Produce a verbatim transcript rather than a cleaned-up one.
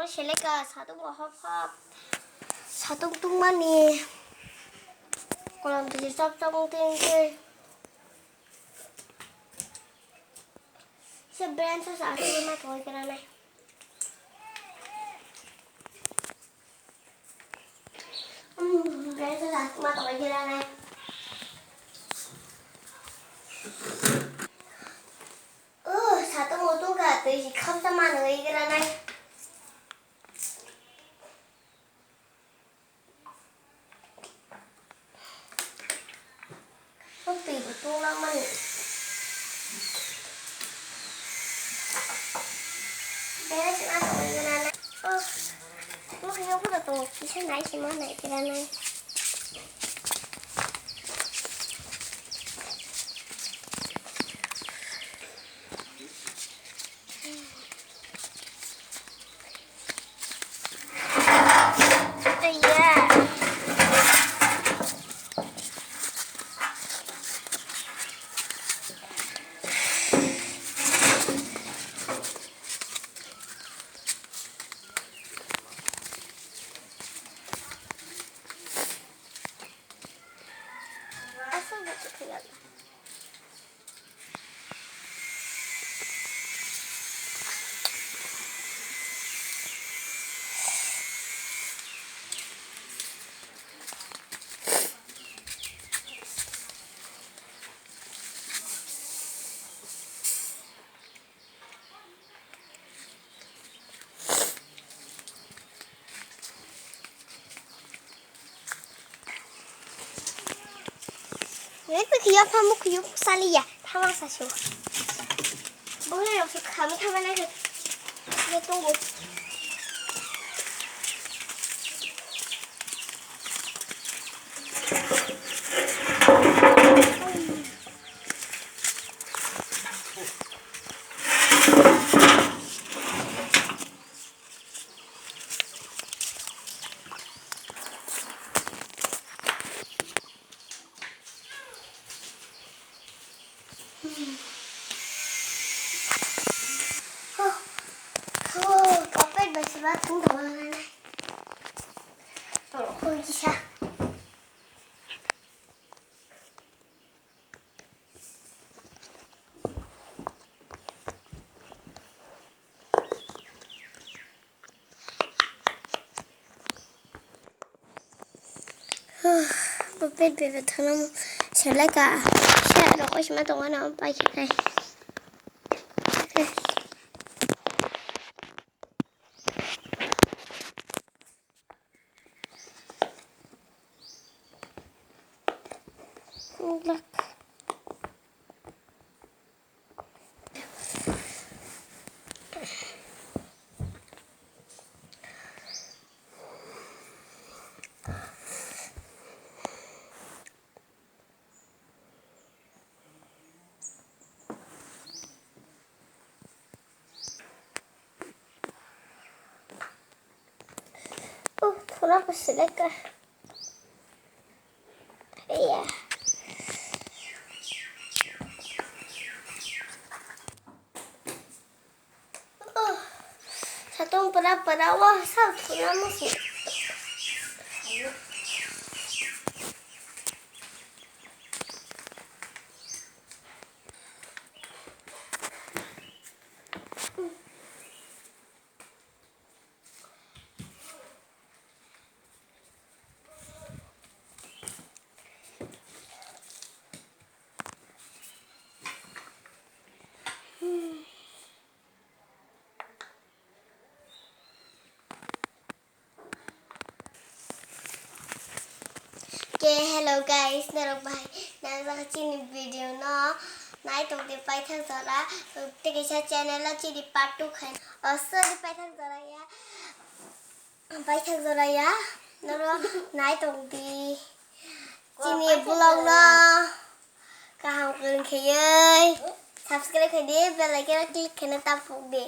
Seleka satung bo hop hop. Satung tungmani. Kolom twi chop chop wng twi wng twi. Se brand sa sa asli ma tongwi kira nai. Hmm, brand sa sa asli ma tongwi kira nai. Oh, satung utung ka twi si kham sa ma nungwi kira nai. Twi bo tunglang mani. Bera si ma tongwi gana na. Oh, bukhi no photo tongo, kisa nai si ma nai kira nai. Ngai phi khiya phamu khiyu saliya, thama sasu. Bole rok su khami thama nai khe. Ye tongo. Oh, oh, kapet bai se ba thung thung nai. Tong khum kisa. Bo pet bebak thangna seleka. Sa rok koisima tongo na pai khe nai. Oh, thuna ko seleka. Iya. Oh, satung pura pura, wah, sa thuna musi. Ke hello guys, norok bai nangjak chini video no nai tong di paithak jora, tei kaisa channel o chini part two khai, oh sorry, paithak jora ya, paithak jora ya, norok nai tong di chini vlog no kaham kwrwng khaiwi subscribe khai di, bell icon click khaina ta phuk di.